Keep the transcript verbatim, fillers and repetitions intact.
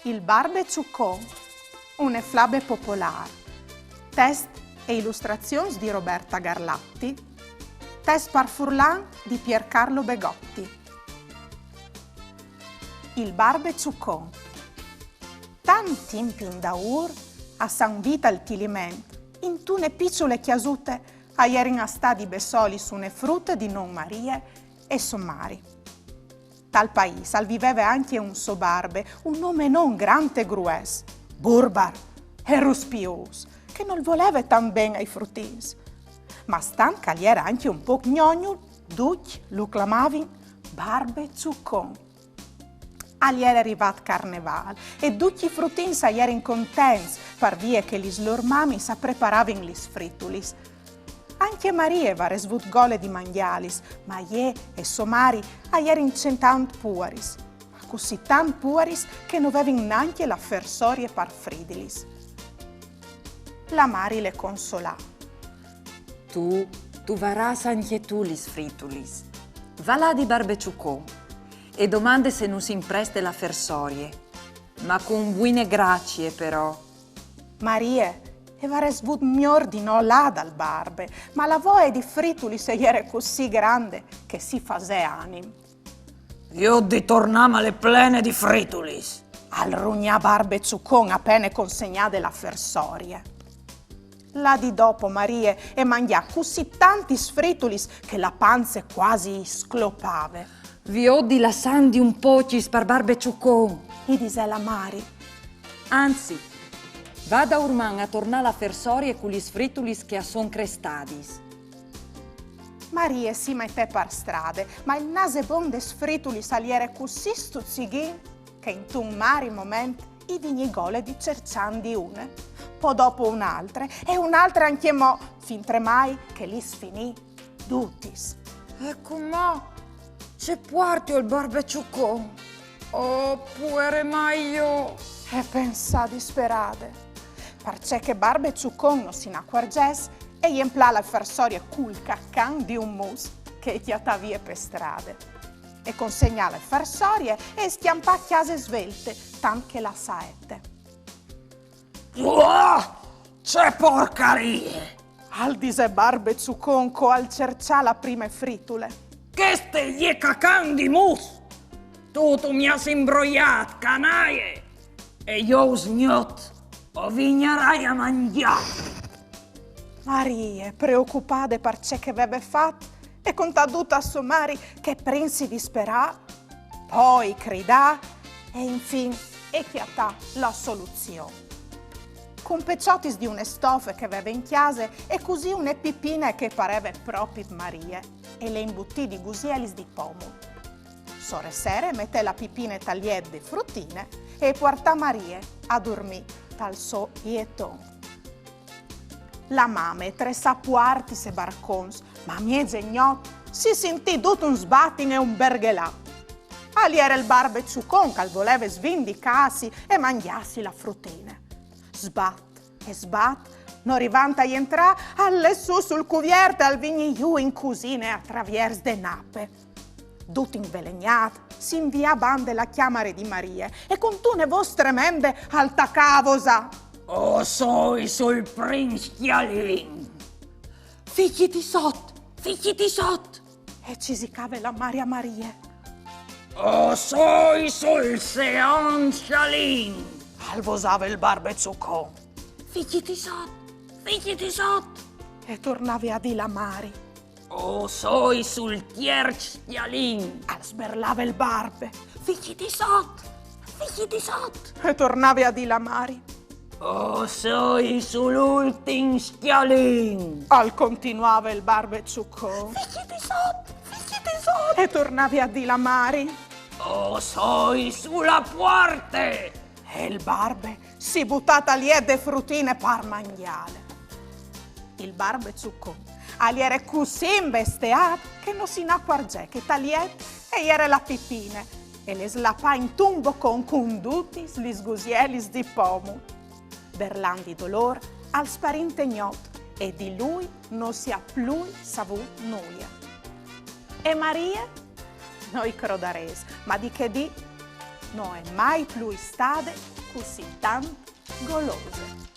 Il barbe çucon, une flabe popolâr. Test e ilustrazions di Roberta Garlatti. Test par furlan di Piercarlo Begotti. Il barbe çucon. Tant timp indaûr, a San Vît al Tiliment, intune piçule cjasute, a jerin a stâ di bessôl une frute di non Marie e sô mari. Tal paîs al viveve ancje un so barbe, un omenon grant e grues, burbar e ruspiôs, che nol voleve tant ben ai frutins. Ma stant che al jere ancje un pôc gnognul, ducj lu clamavin barbe çucon. Al jere rivât Carnevâl e ducj i frutins a jerin contents, par vie che lis lôr mamis a preparavin lis fritulis. Ancje Marie e varès vût gole di mangjâlis, ma jê e sô mari a jerin cetant puaris, ma cussì tant puaris che no vevin nancje la fersorie par fridilis. La mari le consolà. Tu, tu varâs ancje tu lis fritulis. Va là di barbe çucon e domande se nus impreste la fersorie. Ma cun buine gracie, però. Marie e varès vût miôr di no lâ dal barbe, ma la voie di fritulis e jere cussì grande che si fasè anim. Viôt di tornâmale plene di fritulis, al rugnà barbe çucon a pene consegnade la fersorie. La dì dopo Marie e mangjà cussì tantis fritulis che la panze cuasi i sclopave. Viôt di lassândi un pocjis par barbe çucon, i disè la mari. Anzit, va daurman a tornâ la fersorie cu lis fritulis che a son crestadis. Marie si metè par strade, ma il nasebon des fritulis al jere cussì stuzzighin che intun mari moment i vignì gole di cerçândi une, po dopo une altre e une altre ancjemò, fintremai che lis finì dutis. E cumò ce puartio al barbe çucon? Oh, puere mai jo! E pensà disperade. Parcè che barbe çucon no si inacuarzès, e jemplà la fersorie cul cacan di un mus che e cjatà vie pe strade. E consegnà la fersorie e e scjampà a cjase svelte, tant che la saete. Uah! Ce porcarie! Al disè barbe çucon co al cerçà la prime fritule. Cheste e je cacan di mus! Tu, tu mi âs imbroiât, canaie! E jo usgnot o vignarai a mangjâ! Marie, preocupade par ce che e veve fat, e contà dut a sô mari, che prin si disperà, po i cridà e infin e cjatà la soluzion. Cun peçotis di une stofe che e veve in cjase e cusì une pipine che e pareve propit Marie e le imbutì di gusielis di pomul. Sore sere e metè la pipine tal jet de frutine e e puartà Marie a durmî tal so jeton. La mame e tressà puartis e barcons, ma a mieze gnot si sintì dut un sbatin e un berghelâ. Al jere il barbe çucon che al voleve svindicâsi e mangjâsi la frutine. Sbat e sbat, no rivant a jentrâ, al lè sù sul cuviert e al vignì jù in cusine a traviers de nape. Dut invelegnât, si invià bande la cjamare di Marie e cuntune vôs tremende al tacà a vosâ. O soi sul prin scjalin! Figjiti sot, figjiti sot! E cisicave la mari a Marie. O soi sul seont scjalin! Al vosave il barbe çucon. Figjiti sot, figjiti sot! E tornave a dî la mari. O soi sul tierç scjalin! Al sberlave il barbe. Figjiti sot! Figjiti sot! E tornave a dî la mari. O soi sul ultin scjalin! Al continuave il barbe çucon. Figjiti sot! Figjiti sot! E tornave a dî la mari. O soi su la puarte! E il barbe si butà tal jet de frutine par mangjâle. Il barbe çucon al jere cussì imbesteât che no si inacuarzè che tal jet e jere la pipine e le slapà intun bocon cun dutis lis gusielis di pomul. Berlant di dolôr, al sparì inte gnot e di lui no si à plui savût nuie. E Marie? No i crodarês, ma di chê dì no è mai plui stade cussì tant golose.